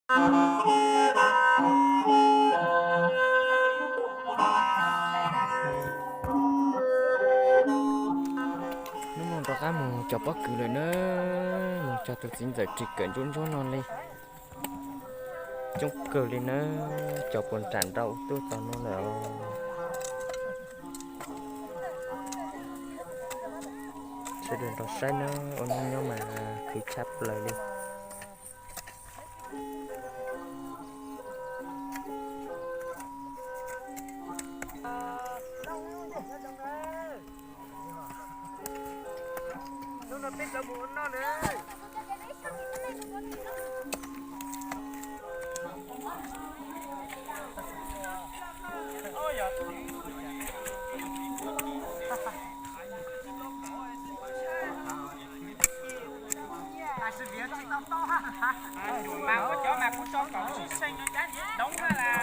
Hnub no rov qab mus cov pob kws lawm na, mus cog tus txiv ntxawm ris kawm ntsuab ntsuab no li. Coob kawg li na, cov puas nram nrau tuaj txog no lawm. Sawv daws nrog saib na, ua neej nyob mas khwv tshaj plaws li. Mas ua cov mas kuv tso kaum tsib seej no cab ntsiav doov na las.